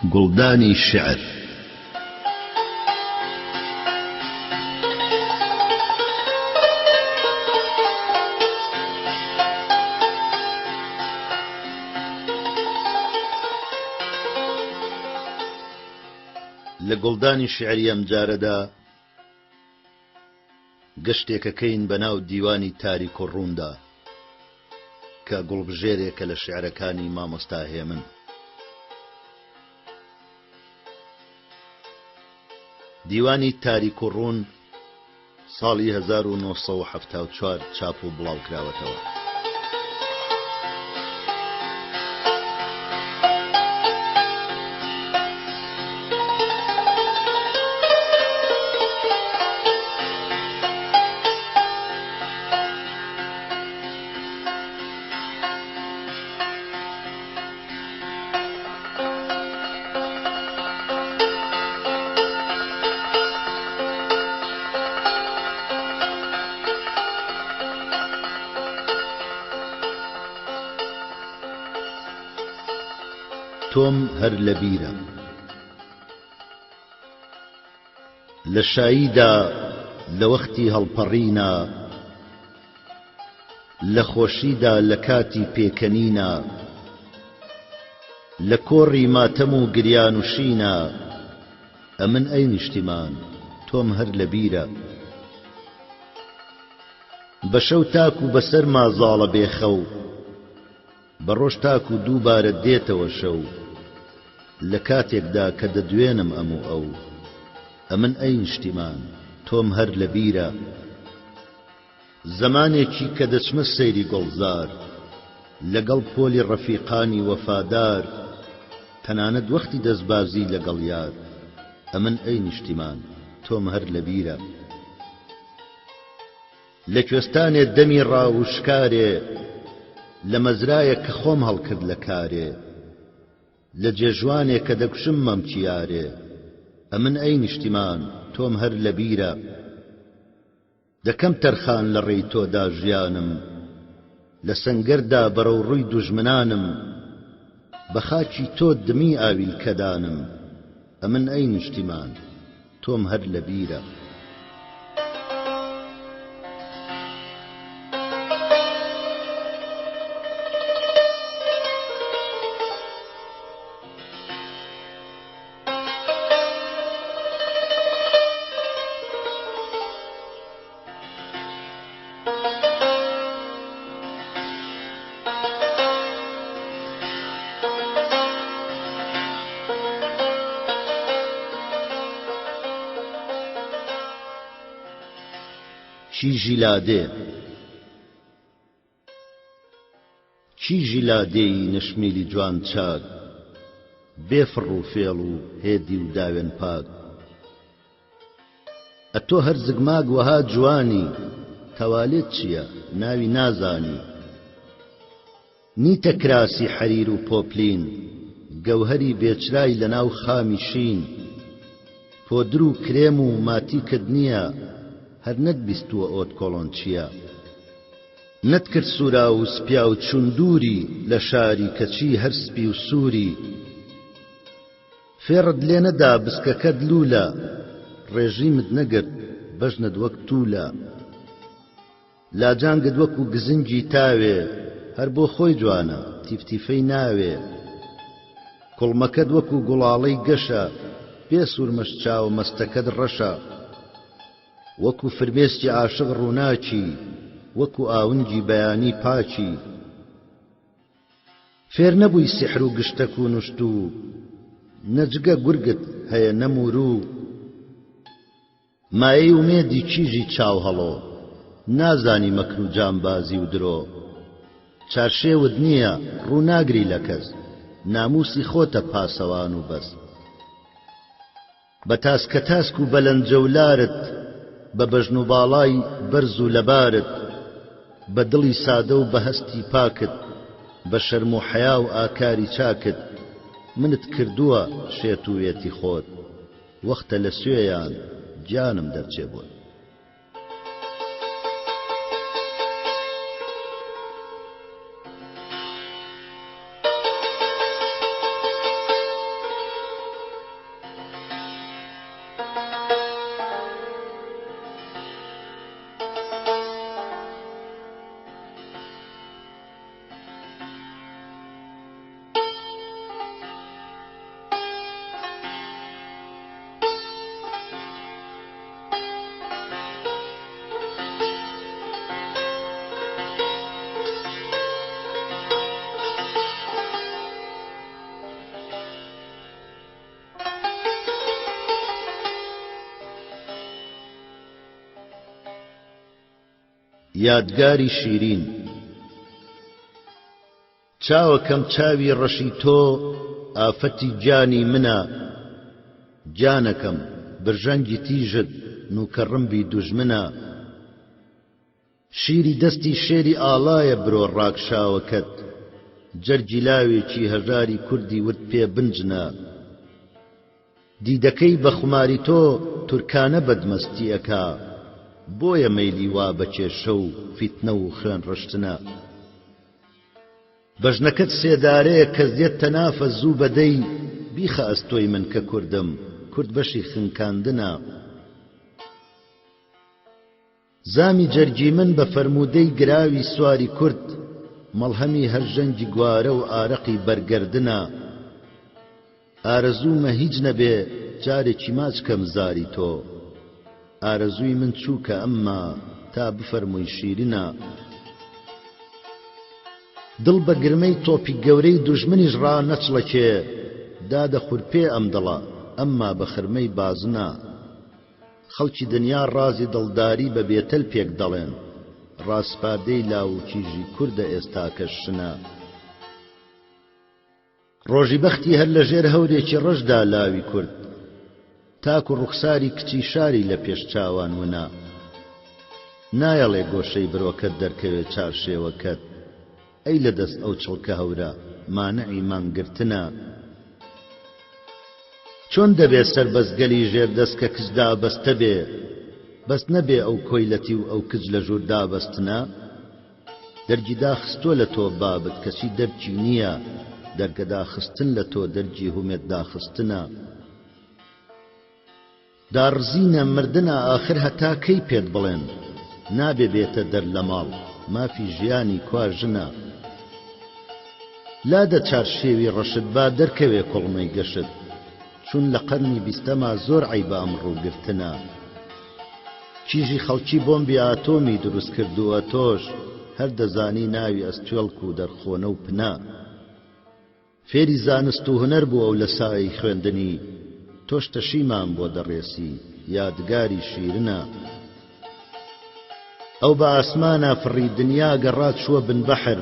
گوڵدانی شیعر. لە گوڵدانی شیعری ئەمجارەدا گەشتێکەکەین بەناو دیوانی تاریک و ڕووندا کە گوڵبژێرێکە لە شیعرەکانی مامۆستا هێمن. دیوانی تاریک و ڕوون ساڵی 1974 چاپ و بڵاو کراوەتەوە. تۆم هەر لە بیرە. لە شاییدا لە وەختی هەڵپەڕینا. لە خۆشیدا لە کاتی پێکەنینا. لە کۆڕی ماتەم و گریان و شینا. ئەمن ئەی نیشتیمان تۆم هەر لە بیرە. بە شەو تاکوو بە سەرما زاڵە بێ خەو. بە ڕۆژ تاکوو دووبارە دێتەوە شەو. لە کاتێکدا کە دەدوێنم ئەم و ئەو. ئەمن ئەی نیشتیمان تۆم هەر لە بیرە. زەمانێکی کە دەچمە سەیری گوڵزار لەگەڵ پۆلی ڕەفیقانی وەفادار تەنانەت وەختی دەستبازی لەگەڵ یار ئەمن ئەی نیشتیمان تۆم هەر لە بیرە. لە کوێستانێ دەمی ڕاو و شکارێ لە مەزرایەک کە خۆم هەڵکرد لە کارێ لە جێژوانێ کە دەکوشم مەمکی یارێ ئەمن ئەی نیشتیمان تۆم هەر لە بیرە. دەکەم تەرخان لە ڕێی تۆدا ژیانم لە سەنگەردا بەرەو ڕووی دوژمنانم بە خاکی تۆ دمی ئاویلکەدانم ئەمن ئەی نیشتیمان تۆم هەر لە بیرە. کیژی لادێ کیژی لادێی نەشمیلی جوان چاک، بێ فڕ و فێڵ و هێدی و داوێن پاک. ئەتۆ هەر زگماک وەها جوانی، تەوالێت چییە، ناوی نازانی. نیتە کراسی حەریر و پۆپلین، گەوهەری بێچرای لەناو خامی شین. پۆدر و کرێم و ماتیکت نییە، هەر نەتبیستووە ئۆدکۆڵۆن چییە. نەتکرد سووراو و سپیاو چون دووری لە شاری کەچی هەر سپی و سووری. فێڕت لێ نەدا بسکەکەت لوولە ڕێژیمت نەگرت بەژنت وەک توولە. لاجانگت وەکوو گزنگی تاوێ هەر بۆ خۆی جوانە تیفتیفەی ناوێ. کوڵمەکەت وەکوو گوڵاڵەی گەشە بێ سوورمەش چاوە مەستەکەت ڕەشە. وەکو فرمێسکی عاشق ڕووناکی، وەکو ئاونگی بەیانی پاکی. فێر نەبووی سیحر و گشتەک و نوشتوو، نە جگە گورگت هەیە نە مووروو. مایەی ئومێدی کیژی چاو هەڵۆ، نازانی مەکر و جامبازی و درۆ. چارشێوت نییە، ڕوو ناگری لە کەس، نامووسی خۆتە پاسەوان و بەس. بە تاسکەتاسک و بە لەنجەولارت، بە بەژن و باڵای بەرز و لەبارت، بە دڵی سادە و بە هەستی پاکت، بە شەرم و حەیا و ئاکاری چاکت، منت کردووە شێت و وێتی خۆت، وەختە لە سوێیان گیانم دەرچێ بۆت. یادگاری شیرین چاوەکەم چاوی ڕەشی تۆ ئافەتی گیانی منە گیانەکەم برژانگی تیژت نوکە ڕمبی دوژمنە شیری دەستی شێری ئاڵایە برۆ ڕاکشاوەکەت جەرگی لاوێکی هەژاری کوردی ورد پێ بنجنە. دیدەکەی بە خوماری تۆ تورکانە بەدمەستی ئەکا بۆیە مەیلی وا بە کێشە و فیتنە و خوێن ڕشتنە. بەژنەکەت سێدارەیە کەس دێت تەنافە زوو بەدەی بیخە ئەستۆی من کە کوردم کورد بەشی خنکاندنە. زامی جەرگی من بە فەرموودەی گراوی سواری کورد، مەڵهەمی هەر ژەنگی گوارە و ئارەقی بەر گەردنە. ئارەزوومە هیچ نەبێ جارێکی ماچ کەم زاری تۆ. ئارەزووی من چووکە ئەمما تا بفەرمووی شیرنە. دڵ بە گرمەی تۆپی گەورەی دوژمنیش ڕانەچڵەکێ، دادەخورپێ ئەم دڵە ئەمما بە خرمەی بازنە. خەڵکی دنیا ڕازی دڵداری بە بێتەل پێک دەڵێن، ڕاسپاردەی لاو و کیژی کوردە ئێستاکەش شنە. ڕۆژی بەختی هەر لە ژێر هەورێکی ڕەشدا لاوی کورد، تاکو ڕوخساری کچی شاری لە پێش چاوان ونا. نایەڵێ گۆشەی برۆکەت دەرکەوێ چارشێوەکەت، ئەی لە دەست ئەو چڵکە هەورە مانعی مانگرتنە. چۆن دەبێ سەربەست گەلی ژێر دەست کە کچ دابەستە بێ بەس نەبێ ئەو کۆیلەتی و ئەو کچ لە ژوور دابەستنە؟ دەرگی داخستوە لە تۆ بابت کەچی دەرکی نیە دەرگە داخستن لە تۆ دەرگی هومێد داخستنە. داڕزینە مردنە ئاخر هەتا کەی پێت بڵێن نابێ بێتە دەر لە ماڵ مافی ژیانی کوا ژنە لادە چارشێوی ڕەشت با دەرکەوێ کوڵمەی گەشت چون لە قەرنی بیستەما زۆر عەیبە ئەم ڕوو گرتنە کیژی خەڵکی بۆمبی ئاتۆمی دروست کردووە تۆش هەر دەزانی ناوی ئەستوێڵک و دەرخۆنە و پنە. فێری زانست و هونەر بوو ئەو لە سایەی خوێندنی تۆش تەشیمان بۆ دەڕێسی یادگاری شیرنە ئەو بە ئاسمانا فڕی دنیا گەڕا چووە بن بەحر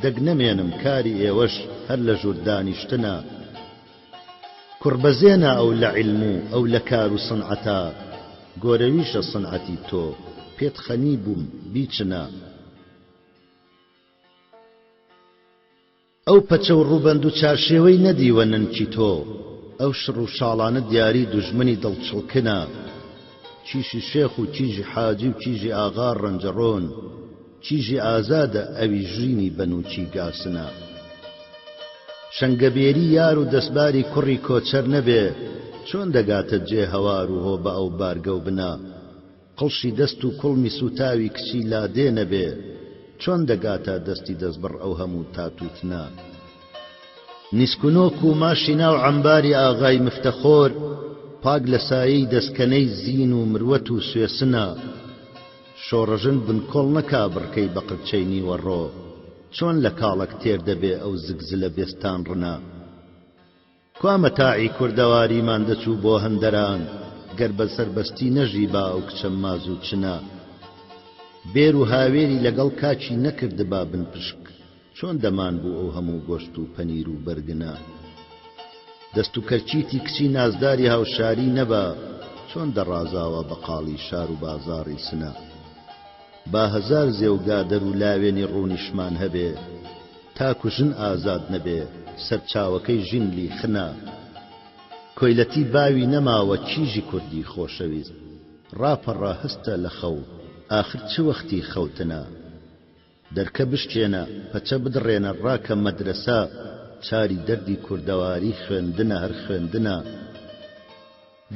دەک نەمێنم کاری ئێوەش هەر لە ژوور دانیشتنە کوڕ بەزێنە ئەو لە عیلم و ئەو لە کار و سنعەتا گۆرەویشە سنعەتی تۆ پێت خەنی بووم بیچنە. ئەو پەچە و ڕووبەند و چارشێوەی نەدیوە نەنکی تۆ، ئەو شڕ و شاڵانە دیاری دوژمنی دڵ چڵکنە. کیژی شێخ و کیژی حاجی و کیژی ئاغا ڕەنجەڕۆن، کیژی ئازادە ئەوی ژینی بە نووکی گاسنە. شەنگەبێری یار و دەسباری کوڕی کۆچەر نەبێ، چۆن دەگاتە جێ هەوار و هۆ بە ئەو بارگە و بنە؟ قڵشی دەست و کوڵمی سووتاوی کچی لادێ نەبێ چۆن دەگاتە دەستی دەستبڕ ئەو هەموو تاتووتنە؟ نیسک و نۆک و ماشی ناو عەمباری ئاغای مفتەخۆر پاک لە سایەی دەسکەنەی زین و مروەت و سوێسنە. شۆڕەژن بنکۆڵ نەکا بڕکەی بە قرچەی نیوەڕۆ چۆن لە کاڵەک تێر دەبێ ئەو زگزلە بێستانڕنە؟ کوا مەتاعی کوردەواریمان دەچوو بۆ هەندەران گەر بە سەربەستی نەژیبا ئەو کچە مازوو چنە بێر و هاوێری لەگەڵ کاکی نەکردبا بن پشک چۆن دەمان بوو ئەو هەموو گۆشت و پەنیر و بەرگنە دەست و کەرچیتی کچی نازداری هاوشاری نەبا چۆن دەڕازاوە بەقاڵی شار و بازاڕی سنە با هەزار زێو گادەر و لاوێنی ڕوونیشمان هەبێ تاکو ژن ئازاد نەبێ سەرچاوەکەی ژین لیخنە کۆیلەتی باوی نەماوە کیژی کوردی خۆشەویست ڕاپەڕە هەستە لە خەو ئاخر چ وەختی خەوتنە دەرکە بشکێنە پەچە بدڕێنە ڕاکە مەدرەسە چاری دەردی کوردەواری خوێندنە هەر خوێندنە.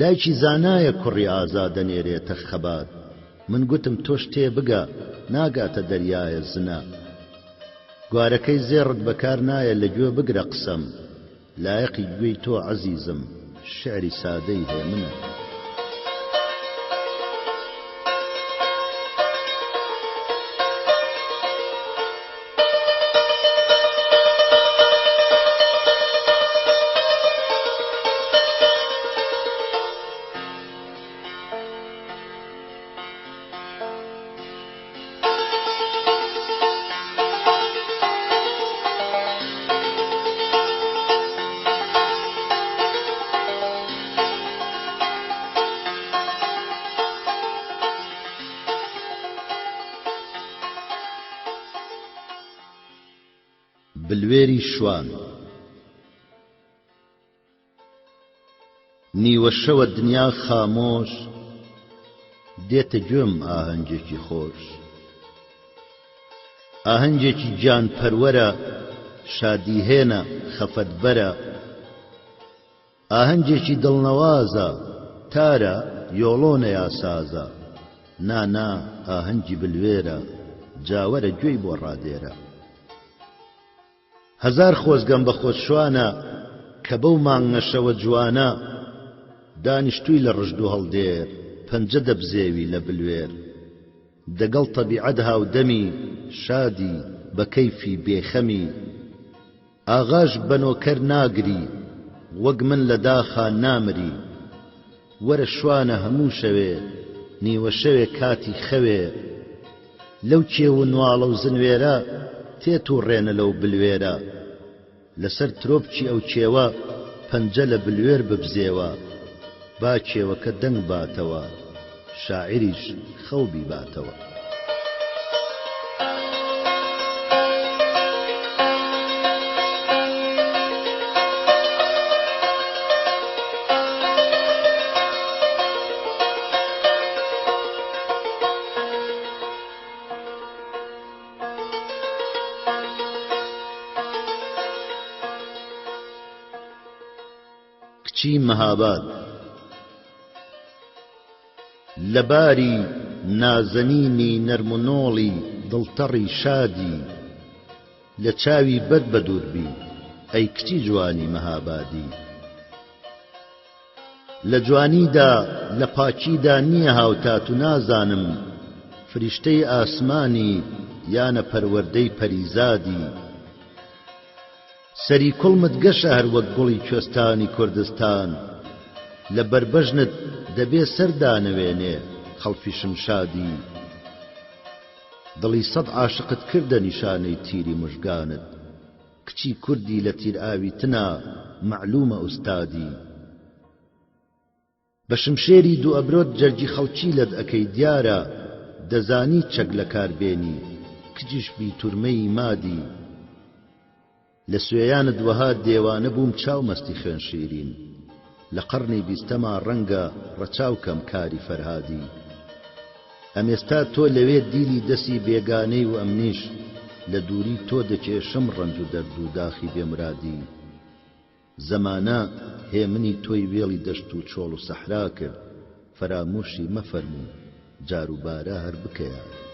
دایکی زانایە کوڕی ئازا دەنێرێتە خەبات من گوتم تۆش تێ بگە ناگاتە دەریایە زنە گوارەکەی زێڕت بەکار نایە لە گوێ بگرە قسەم لایەقی گوێی تۆ عەزیزم شعری سادەی هێمنە. بلوێری شوان. نیوە شەوە دنیا خامۆش دێتە گوێم ئاهەنگێکی خۆش ئاهەنگێکی گیان پەروەرە شادیهێنە خەفەتبەرە ئاهەنگێکی دڵنەوازە تارە یۆڵۆنە یا سازە نا نا ئاهەنگی بلوێرە جاوەرە گوێی بۆ ڕادێرە. هەزار خۆزگەم بە خۆت شوانە کە بەو مانگە شەوە جوانە دانیشتووی لە ڕژد و هەڵدێر پەنجە دەبزێوی لە بلوێر دەگەڵ تەبیعەت هاودەمی شادی بە کەیفی بێ خەمی ئاغاش بە نۆکەر ناگری وەک من لە داخا نامری وەرە شوانە هەموو شەوێ نیوە شەوێ کاتی خەوێ لەو کێو و نواڵە و زنوێرە تێ تووڕێنە لەو بلوێرە لەسەر ترۆپکی ئەو کێوە پەنجە لە بلوێر ببزێوە با کێوەکە دەنگ باتەوە شاعیریش خەو بیباتەوە. کچی مەهاباد لە باری نازەنینی نەرمونۆڵی دڵتەڕی شادی لە چاوی بەد بەدوور بی ئەی کچی جوانی مەهابادی. لە جوانیدا لە پاکیدا نییە هاوتات و نازانم فریشتەی ئاسمانی یانە پەروەردەی پەریزادی سەری کوڵمت گەشە هەر وەک گوڵی کوێستانی کوردستان لە بەر بەژنت دەبێ سەر دانەوێنێ خەڵکی شمشادی دڵی سەد عاشقت کردە نیشانەی تیری موژگانت کچی کوردی لە تیرئاویتنا مەعلومە ئوستادی. بە شمشێری دوئەبرۆت جەرگی خەڵکی لەت ئەکەی دیارە دەزانی چەک لەکار بێنی کجیش بی تورمەی مادی. لە سوێیانت وەها دێوانە بووم چاو مەستی خوێن شیرین لە قەڕنی بیستەما ڕەنگە ڕەچاو کەم کاری فەرهادی. ئەمێستا تۆ لەوێ دیلی دەسی بێگانەی و ئەمنیش لە دووری تۆ دەکێشم ڕەنج و دەرد و داخی بێ مرادی. زەمانە هێمنی تۆی وێڵی دەشت و چۆڵ و سەحرا کرد فەرامووشی مەفەرموو جاروبارە هەر بکە یادی.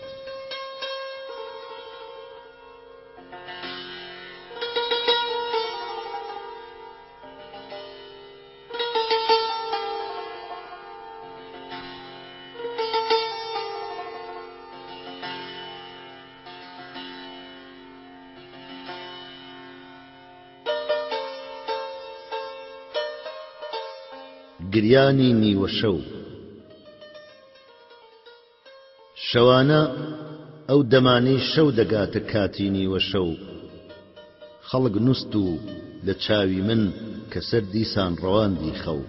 گریانی نیوەشەو شەوانە ئەو دەمانەی شەو دەگاتە کاتی نیوەشەو خەڵک نوست و لە چاوی من کەسەر دیسان ڕەواندی خەو.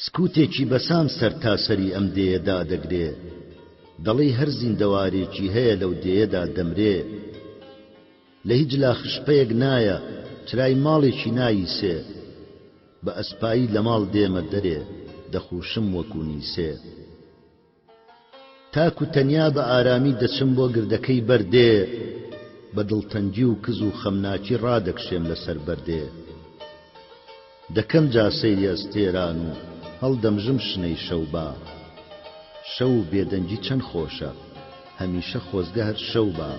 سکوتێکی بەسام سەرتاسەری ئەم دێیە دادەگرێ، دەڵێی هەر زیندەوارێکی هەیە لەو دێیەدا دەمرێ. لە هیچ لا خشپەیەک نایە، چرای ماڵێکی ناییسێ. بە ئەسپایی لە ماڵ دێمە دەرێ، دەخووشم وەکوو نیسێ. تاک و تەنیا بە ئارامی دەچم بۆ گردەکەی بەر دێ، بە دڵتەنگی و کز و خەمناکی ڕادەکشێم لە سەر بەردێ. دەکەم جا سەیری ئەستێران و هەڵدەمژم شنەی شەوبا. شەو و بێدەنگی چەند خۆشە، هەمیشە خۆزگە هەر شەو با.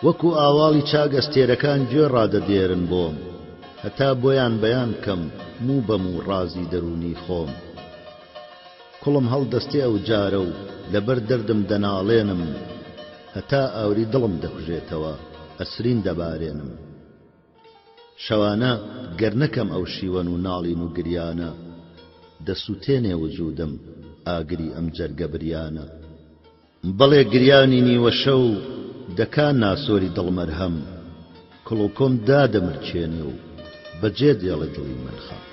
وەکوو ئاواڵی چاک ئەستێرەکان گوێ ڕادەدێرن بۆم، هەتا بۆیان بەیان بکەم موو بە موو ڕازی دەروونی خۆم. کوڵم هەڵدەستێ ئەو جارە و لەبەر دەردم دەناڵێنم، هەتا ئاوری دڵم دەکوژێتەوە ئەسرین دەبارێنم. شەوانە گەر نەکەم ئەو شیوەن و ناڵین و گریانە، دەسووتێنێ وجوودم ئاگری ئەم جەرگە بریانە. بەڵێ گریانی نیوەشەو دەکا ناسۆری دڵ مەرهەم، کوڵوکۆم دادەمرکێنێ و بەجێ دێڵێ دڵی من خەم.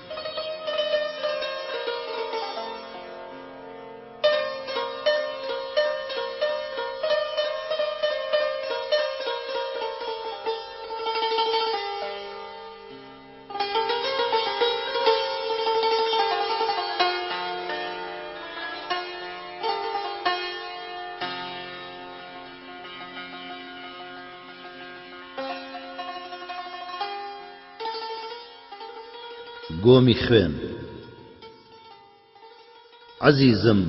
گۆمی خوێن. عەزیزم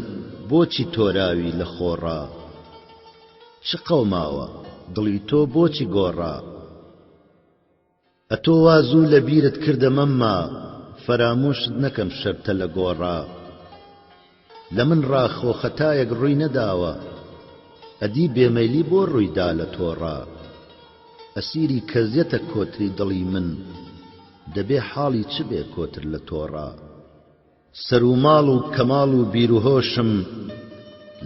بۆچی تۆراوی لە خۆڕا؟ چ قەوماوە، دڵی تۆ بۆچی گۆڕا؟ ئەتۆ وا زوو لە بیرت کردە مەمما فەرامۆشت نەکەم شەرتە لە گۆڕا لە من ڕا خۆ خەتایەک ڕووی نەداوە ئەدی بێ مەیلی بۆ ڕووی دا لە تۆڕا ئەسیری کەزیەتە کۆتری دڵی من دەبێ حاڵی چ بێ کۆتر لە تۆڕا. سەروماڵ و کەماڵ و بیروهۆشم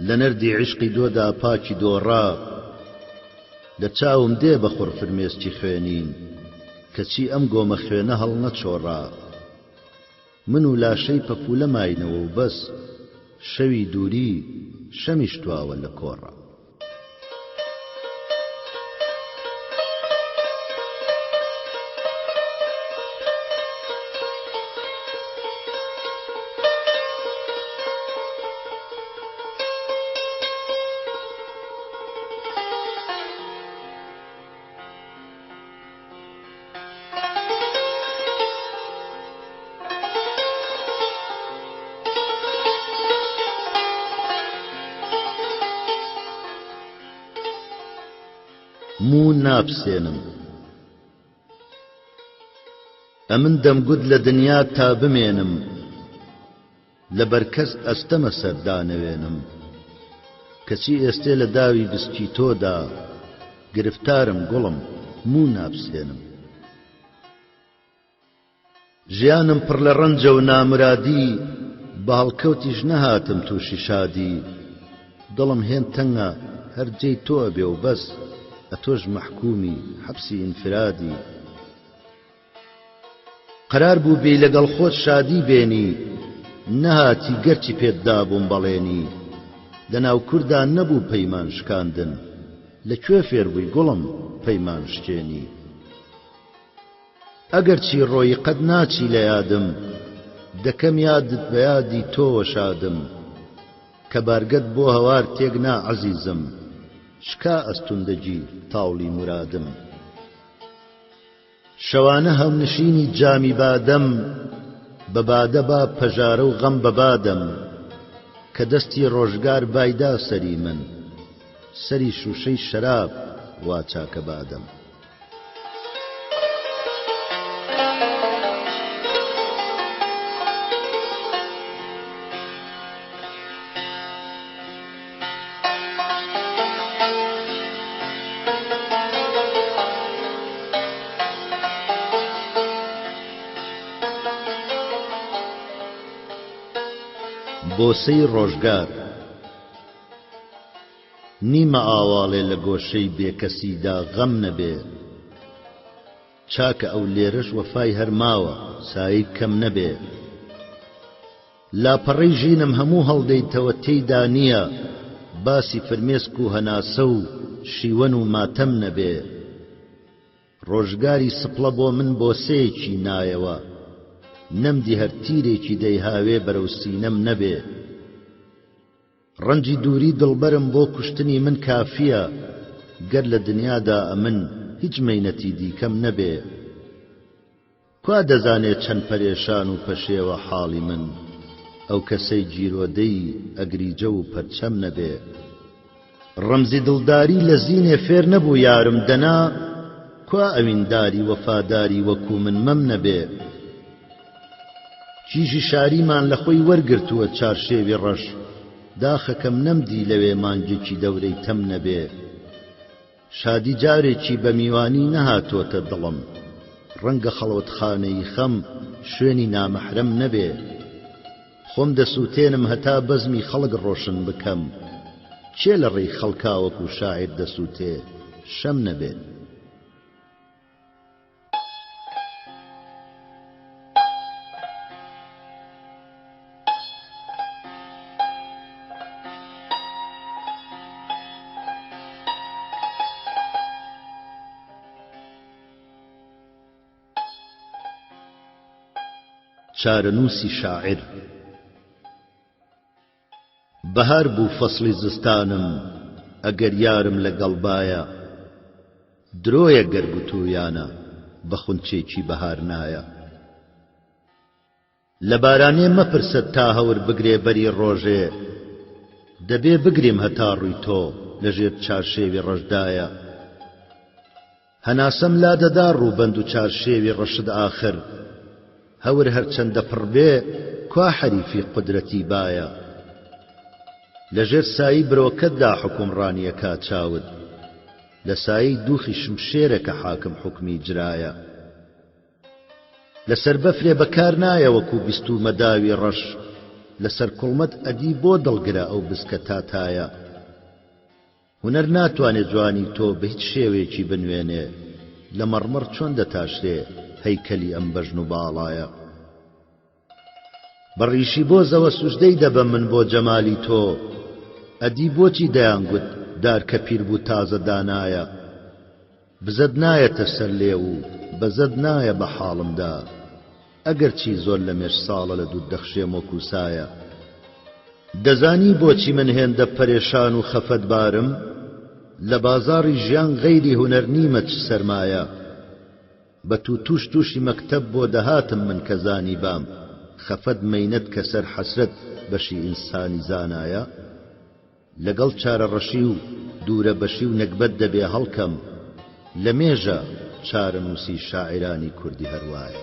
لە نەردی عیشقی دۆدا پاکی دۆڕا لە چاوم دێ بە خوڕ فرمێسکی خوێنین کەچی ئەم گۆمە خوێنە هەڵنەچۆڕا من و لاشەی پەپوولە ماینەوە و بەس شەوی دووری شەمیش تواوە لە کۆڕا. موو ناپسێنم. ئەمن دەمگوت لە دنیا تا بمێنم لە بەر کەس ئەستەمە سەر دانەوێنم کەچی ئێستێ لە داوی بسکی تۆدا گرفتارم گوڵم موو ناپسێنم. ژیانم پڕ لە ڕەنجە و نامرادی بە هەڵکەوتیش نەهاتم تووشی شادی دڵم هێند تەنگە هەر جێی تۆ ئەبێ و بەس ئەتۆش مەحکوومی حەپسی ئینفرادی قەرار بوو بێی لەگەڵ خۆت شادی بێنی نەهاتی گەرچی پێت دابووم بەڵێنی لە ناو کوردا نەبوو پەیمان شکاندن لە کوێ فێر بووی گوڵم پەیمان شکێنی ئەگەرچی ڕۆیی قەت ناچی لە یادم دەکەم یادت بە یادی تۆوە شادم کە بارگەت بۆ هەوار تێک نا عەزیزم شکا ئەستوندەگی تاوڵی مورادم شەوانە هەمنشینی جامی بادەم بە بادە با پەژارە و غەم بە بادەم کە دەستی ڕۆژگار بایدا سەری من سەری شووشەی شەراب وا چاکە بادەم. بۆسەی ڕۆژگار نیمە ئاواڵێ لە گۆشەی بێکەسیدا غەم نەبێ چاکە ئەو لێرەش وەفای هەر ماوە سایەی کەم نەبێ لاپەڕەی ژینم هەموو هەڵدەیتەوە تێیدا نییە باسی فرمێسک و هەناسە و شیوەن و ماتەم نەبێ ڕۆژگاری سپڵە بۆ من بۆسەیەکی نایەوە نەمدی هەر تیرێکی دەیهاوێ بەرەو سینەم نەبێ ڕەنجی دووری دڵبەرم بۆ کوشتنی من کافییە گەر لە دنیادا ئەمن هیچ مەینەتی دیکەم نەبێ کوا دەزانێ چەند پەرێشان و پەشێوە حاڵی من ئەو کەسەی گیرۆدەی ئەگریجە و پەرچەم نەبێ ڕەمزی دڵداری لە زینێ فێر نەبوو یارم دەنا کوا ئەوینداری وەفاداری وەکوو من مەم نەبێ کیژی شاریمان لە خۆی وەرگرتووە چارشێوی ڕەش داخەکەم نەمدی لەوێ مانگێکی دەورەی تەم نەبێ شادی جارێکی بە میوانی نەهاتۆتە دڵم ڕەنگە خەڵوەتخانەی خەم شوێنی نامەحرەم نەبێ خۆم دەسووتێنم هەتا بەزمی خەڵک ڕۆشن بکەم کێ لە ڕێی خەڵکا وەکوو شاعیر دەسووتێ شەم نەبێ. چارەنووسی شاعیر بەهار بوو فەسڵی زستانم ئەگەر یارم لە گەڵ بایە درۆیە گەر گوتوویانە بە خونچێکی بەهار نایە. لە بارانێ مەپرسە تا هەور بگرێ بەری ڕۆژێ دەبێ بگریم هەتا ڕووی تۆ لە ژێر چارشێوی ڕەشدایە هەناسەم لادەدا ڕووبەند و چارشێوی ڕەشت ئاخر هەور هەرچەندە پڕ بێ کوا حەریفی قودرەتی بایە لە ژێر سایی برۆکەتدا حوکمڕانی ئەکا چاوت لە سایەی دووخی شمشێرە کە حاکم حوکمی جرایە. لەسەر بەفرێ بەکار نایە وەکوو بیستوومە داوی ڕەش لەسەر کوڵمەت ئەدی بۆ دڵگرە ئەو بسکە تاتایە هونەر ناتوانێ جوانی تۆ بە هیچ شێوەیەکی بنوێنێ لە مەڕمەڕ چۆن دەتاشرێ هەیکەلی ئەم بەژن و باڵایە. بە ڕیشی بۆزەوە سوجدەی دەبەم من بۆ جەمالی تۆ ئەدی بۆچی دەیانگوت دار کە پیر بوو تازە دانایە بزەت نایەتە سەر لێو و بەزەت نایە بە حاڵمدا ئەگەرچی زۆر لە مێژ ساڵە لە دووت دەخشێم وەکوو سایە دەزانی بۆچی من هێندە پەرێشان و خەفەتبارم لە بازاڕی ژیان غەیری هونەر نیمە چ سەرمایە بە توتوش توشی مەکتەب بۆ دەهاتم من کە زانیبام خەفەت مەینەت کەسەر حەسرەت بەشی ئینسانی زانایە لەگەڵ چارەڕەشی و دوورە بەشی و نەگبەت دەبێ هەڵکەم لە مێژە چارەنووسی شاعیرانی کوردی هەر وایە.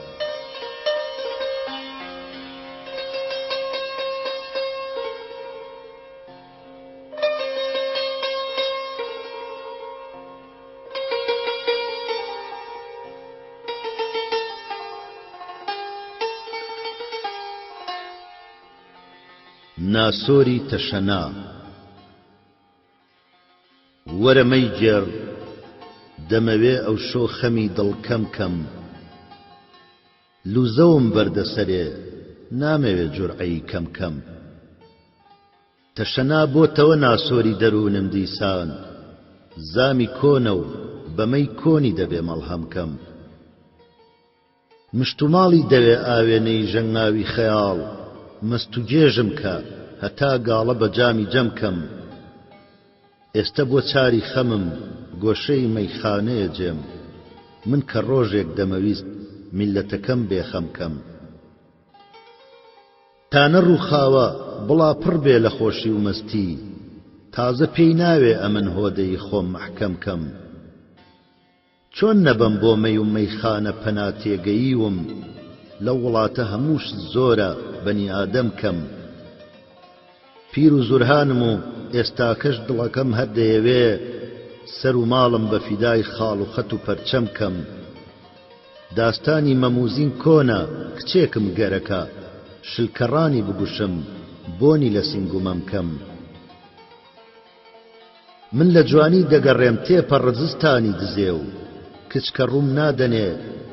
ناسۆری تەشەنا وەرە مەیگێڕ دەمەوێ ئەوشۆ خەمی دڵ کەم کەم لوزەوم بەردە سەرێ نامەوێ جورعەی کەم کەم. تەشەنا بۆتەوە ناسۆری دەروونم دیسان زامی کۆنە و بە مەی کۆنی دەبێ مەڵهەم کەم مشتوماڵی دەوێ ئاوێنەی ژەنگاوی خەیاڵ مەست و گێژم کە هەتا گاڵە بە جامی جەم کەم ئێستە بۆ چاری خەمم گۆشەی مەیخانەیە جێم من کە ڕۆژێک دەمەویست میللەتەکەم بێ خەم کەم. تا نەڕووخاوە بڵا پڕ بێ لە خۆشی و مەستی تازە پێی ناوێ ئەمن هۆدەی خۆم مەحکەم کەم چۆن نەبەم بۆ مەی و مەیخانە پەنا تێگەییوم لەو وڵاتە هەموو شت زۆرە بەنی ئادەم کەم پیر و زورهانم و ئێستاکەش دڵەکەم هەر دەیەوێ سەر و ماڵم بە فیدای خاڵ و خەت و پەرچەم کەم داستانی مەموزین کۆنە کچێکم گەرەکە شلکەڕانی بگوشم بۆنی لە سینگ و مەمکەم من لە جوانی دەگەڕێم تێپەڕ زستانی دزێو کچ کە ڕووم نادەنێ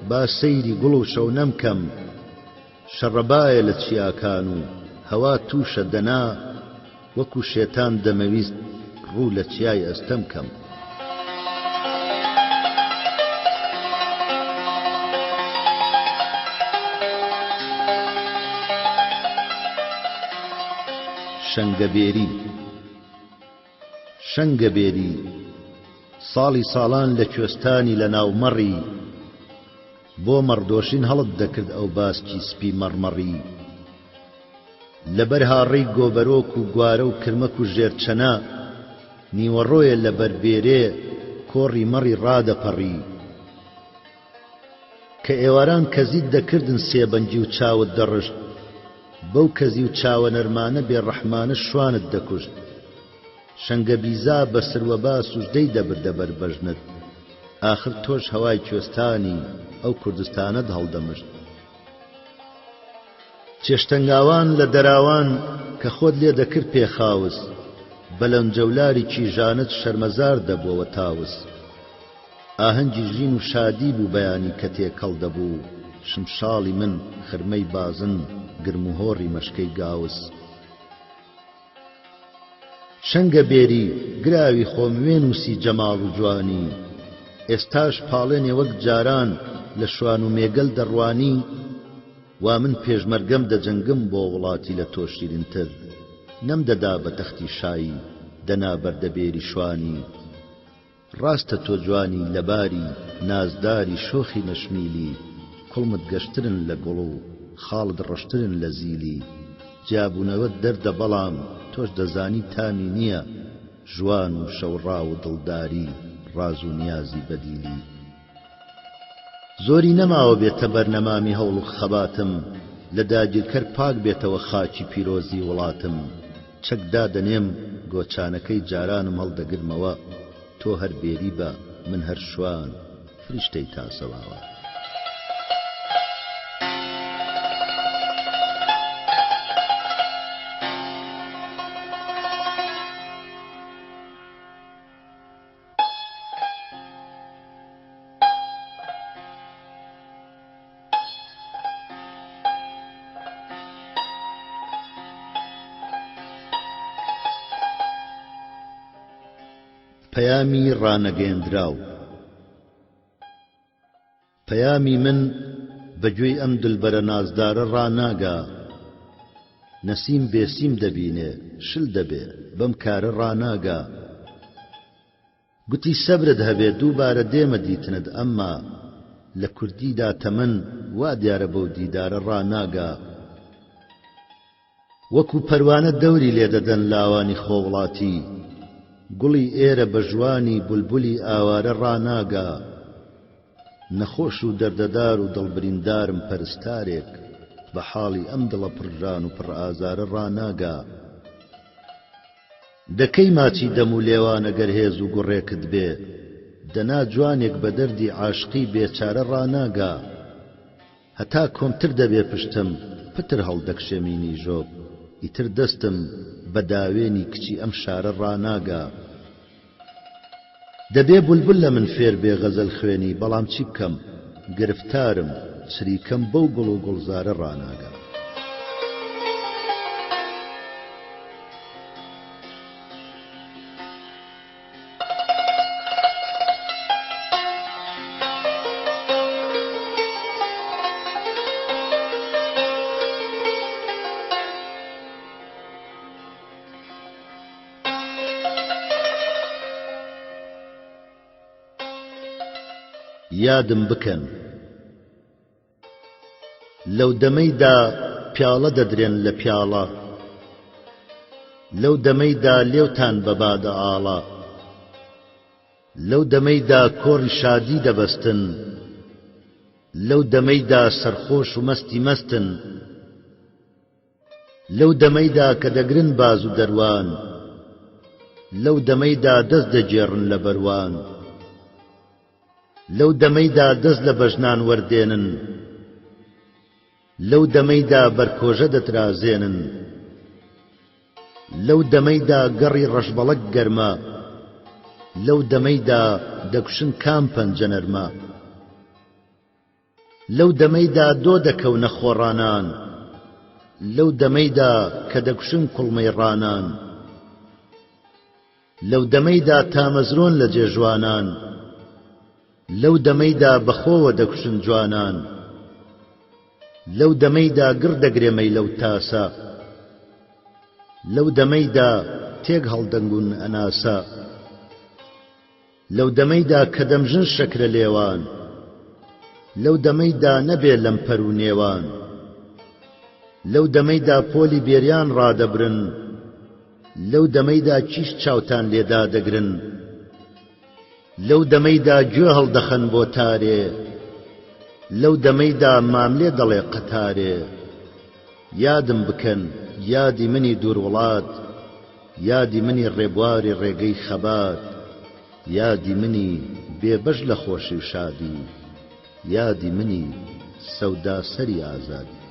با سەیری گوڵ و شەونەم کەم شەڕەبایە لە چیاکان و هەوا تووشە دەنا وەکو شێتان دەمەویست ڕوو لە چیای ئەستەم کەم. شەنگەبێری شەنگەبێری ساڵی ساڵان لە کوێستانی لە ناو مەڕی بۆ مەڕدۆشین هەڵت دەکرد ئەو باسکی سپی مەڕمەڕی. لەبەر هاڕەی گۆبەرۆک و گوارە و کرمەک و ژێرچەنە، نیوەڕۆیە لەبەر بێرێ کۆڕی مەڕی ڕادەپەڕی. کە ئێواران کەزیت دەکردن سێبەنگی و چاوت دەڕشت، بەو کەزی و چاوە نەرمانە بێ ڕەحمانە شوانت دەکوشت. شەنگەبیزا بە سروەبا سوجدەی دەبردە بەر بەژنت. ئاخر تۆش هەوای کوێستانی ئەو کوردستانەت هەڵدەمشت. چێشتەنگاوان لە دەراوان کە خۆت لێ دەکرد پێخاوس، بە لەنجەولاری کیژانت شەرمەزار دەبووەوە تاوس. ئاهەنگی ژین و شادی بوو بەیانی کە تێکەڵ دەبوو شمشاڵی من خرمەی بازن گرموهۆڕی مەشکەی گاوس. شەنگە بێری گراوی خۆم وێنووسی جەماڵ و جوانی ئێستاش پاڵێنێ وەک جاران لە شوان و مێگەل دەڕوانی وا من پێشمەرگەم دەجەنگم بۆ وڵاتی لە تۆ شیرینتر نەمدەدا بە تەختی شایی دەنا بەردەبێری شوانی ڕاستە تۆ جوانی لەباری نازداری شۆخی نەشمیلی کوڵمت گەشترن لە گوڵ و. خاڵت ڕەشترن لە زیلی. جیابوونەوەت دەردە بەڵام تۆش دەزانی تامی نییە ژوان و شەوڕاو و دڵداری ڕاز و نیازی بەدیلی. زۆری نەماوە بێتە بەر نەمامی هەوڵ و خەباتم لە داگیرکەر پاک بێتەوە خاکی پیرۆزی وڵاتم چەک دادەنێم گۆچانەکەی جارانم هەڵدەگرمەوە تۆ هەر بێری بە من هەر شوان فریشتەی تاسەواوە. پەیامی ڕانەگەیەندراو پەیامی من بە گوێی ئەم دلبەرە نازدارە ڕاناگا نەسیم بێسیم دەبینێ شل دەبێ بەم کارە ڕاناگا گوتی سەبرت هەبێ دووبارە دێمە دیتنت ئەمما لە کوردیدا تەمەن وا دیارە بەو دیدارە ڕاناگا وەکو پەروانە دەوری لێ دەدەن لاوانی خۆوڵاتی گوڵی ئێرە بە ژوانی بولبولی ئاوارە ڕاناگا نەخۆش و دەردەدار و دڵبریندارم پەرستارێک بە حاڵی ئەم دڵە پڕ ژان و پڕ ئازارە ڕاناگا. دەکەی ماچی دەم و لێوان ئەگەر هێز و گوڕێکت بێ دەنا جوانێک بە دەردی عاشقی بێچارە ڕاناگا هەتا کۆمتر دەبێ پشتم پتر هەڵدەکشێ مینی ژۆب ئیتر دەستم بە داوێنی کچی ئەم شارە ڕاناگا دەبێ بولبول لە من فێر بێ غەزەل خوێنی بەڵام چی بکەم گرفتارم چریکەم بەو گوڵ و گوڵزارە ڕاناگا. یادم بکەن لەو دەمەی دا پیاڵە دەدرێن لە پیاڵە لەو دەمەی دا لێوتان بە با دەئاڵا لەو دەمەی دا کۆڕی شادی دەبەستن لەو دەمەی دا سەرخۆش و مەستی مەستن لەو دەمەیدا کە دەگرن باز و دەروان لەو دەمەیدا دەست دەگێڕن لە بەروان لەو دەمەیدا دەست لە بەژنان وەردێنن لەو دەمەیدا بەرکۆژە دەترازێنن لەو دەمەیدا گەڕی ڕەشبەڵەک گەرمە لەو دەمەیدا دەکوشن کام پەنجە نەرمە لەو دەمەیدا دۆ دەکەونە خۆڕانان لەو دەمەیدا کە دەکوشن کوڵمەی ڕانان لەو دەمەیدا تامەزرۆن لە جێژوانان لەو دەمەیدا بەخۆوە دەکوشن جوانان لەو دەمەیدا گڕ دەگرێ مەیلە و تاسە لەو دەمەیدا تێک هەڵدەنگون ئەناسە لەو دەمەیدا کە دەمژن شەکرە لێوان لەو دەمەیدا نەبێ لەمپەر و نێوان لەو دەمەیدا پۆلی بێریان ڕادەبرن لەو دەمەیدا کیش چاوتان لێ دادەگرن لەو دەمەیدا گوێ هەڵدەخەن بۆ تارێ لەو دەمەیدا ماملێ دەڵێ قەتارێ یادم بکەن یادی منی دوور وڵات یادی منی ڕێبواری ڕێگەی خەبات یادی منی بێ بەش لە خۆشی و شادی یادی منی سەوداسەری ئازادی.